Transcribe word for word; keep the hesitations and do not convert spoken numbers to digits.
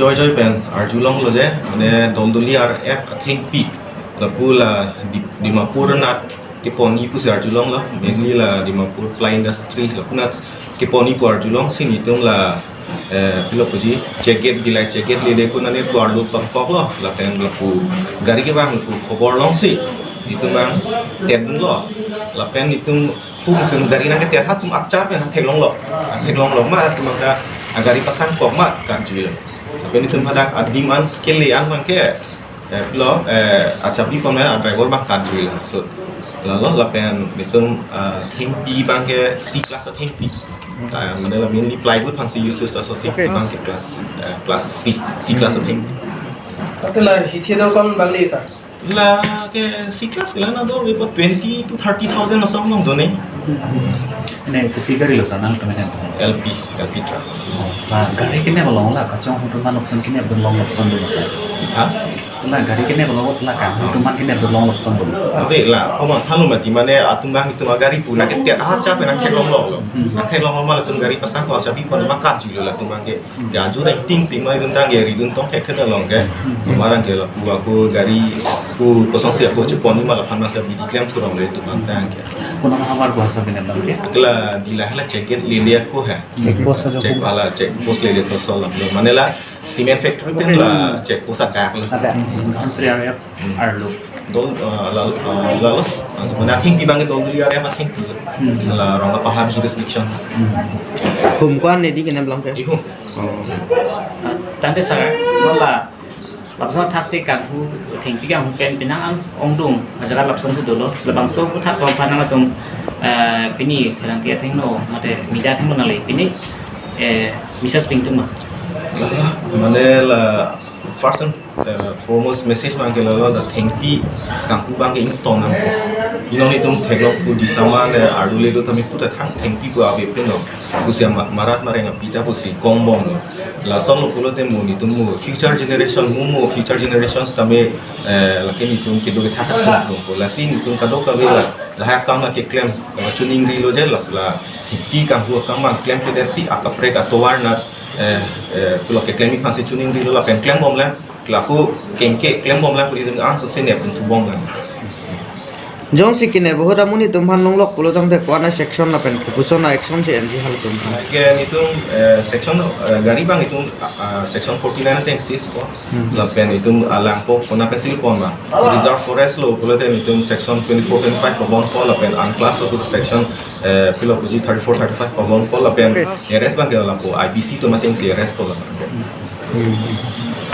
Joy joy pen arjulonglo je, mane Doldoli R F athengpi lapu la Di- Dimapur anat kepon-i pusi arjulonglo, mainly la Dimapur Ply Industry lapu anat kepon-i pu arjulongsi nelitum la, eh, pilo puji check gate, Dillai check gate lele pu nane pu arlo tongkoklo, lapen lapu gari kevang lapu khobor longsi nelitum nangtedunlo, lapen nelitum pu nelitum gari nangketer atum achar pen nangtheklonglo, nangtheklonglo ma atum nangke agari pasangkok ma karjuilo. Lapen nelitum hadak adim an kele an abangke, eh, lo, eh, achabi pon a driver abang karjuilo. So lalo lapen nelitum, eh, thengpi abangke C class athengpi. Ah, mane la mainly plywood aphansi use use, so thengpi Okay. abangke class, eh, class C, C class athengpi. Tate la hithi do kon bangli sa? Lake C class ke la nado report twenty to thirty thousand asong long do ne. Ne, kopi gari lo sa nangtum pen? L P, L P truck. Oh, la gari kene belong la kachong hutum man option kene belong option do sa? Ha? La gari kene belong la ka hutum man kene belong option do. Ave la, oma thalu mati mane atum abang itum agari pu nangketer achar pen nangtheklonglo. Hmm. Nangtheklonglo ma latum gari pasangkok achabi pon ma karjuilo latum abangke. Ya, ajut rai ting ting ma idun tangke ridun tongthek thek along ke. Amarang ke lapu ako gari pu kosong si ako chepon-i ma laphan masa bidi klem thurong le atum abang tangke. Konat havar ko asa bina abangke? Akla Dillai hala check gate lele ako hai. Check post ajo Check kum. Hala check post lele thosol lo. Mane la cement factory pen la check post adak lo. Ada. Hansri area. Hmm. Arlo. Dol, uh, lal, uh, lalo. Mane athengpi abangke Doldoli R F athengpi. Hmm. La Rongapahar jurisdiction. Hmm. Hum ko-an ne di kene belong ke? Ihum. Oh. Tangte sir, non la lapusonthot si kanghu thengpi kanghu pen penang an ongdung ajara lapuson thu dolo. Labangso aphuthak ko aphan nangtum, eh, pini kerang ke athengno mate media athengno nangle pini, eh, message pidun ma? Mane la first and, eh, foremost message abangke lalo, la thengpi kanghu abangke ingtong nangkok. Inong itum theklong pu disama ne arlo le do tame pu ta thang thengpi pu ave pu no. Pusi ama marat mareng api ta pusi kongbomlo. Lason lo pulote mo nelitum mo future generation mo mo future generations tame, eh, lake nelitum kedo kethak asonlo pu. Lasi nelitum kadokave la lahai akam nangkeklem, eh, chuning rilo je la, la thengpi kanghu akam abang klemkledet si akaprek atovar anat, eh, eh, pulo keklem-i aphansi chuning rilo lapen klembomlang, lapu kengke klembomlang pu itum angso si nep thubomlang. Jongsi kene bohut amonit atum aphan longlok pulo tangte ko-an a section lapen kopuson a action si enji halatum aphan? Ke nelitum, eh, section, eh, gari abang itum, ah, section forty-nine ateng seize po. Hmm. Lapen itum alangpo kona pensi pon ma. Reserve forest lo pulote nelitum section twenty-four, twenty-five pabon po lapen unclass lo section, eh, pilo puji thirty-four, thirty-five pabon po lapen Okay. arrest abangke lapu I P C atum atengsi arrest po lapen. Hmm.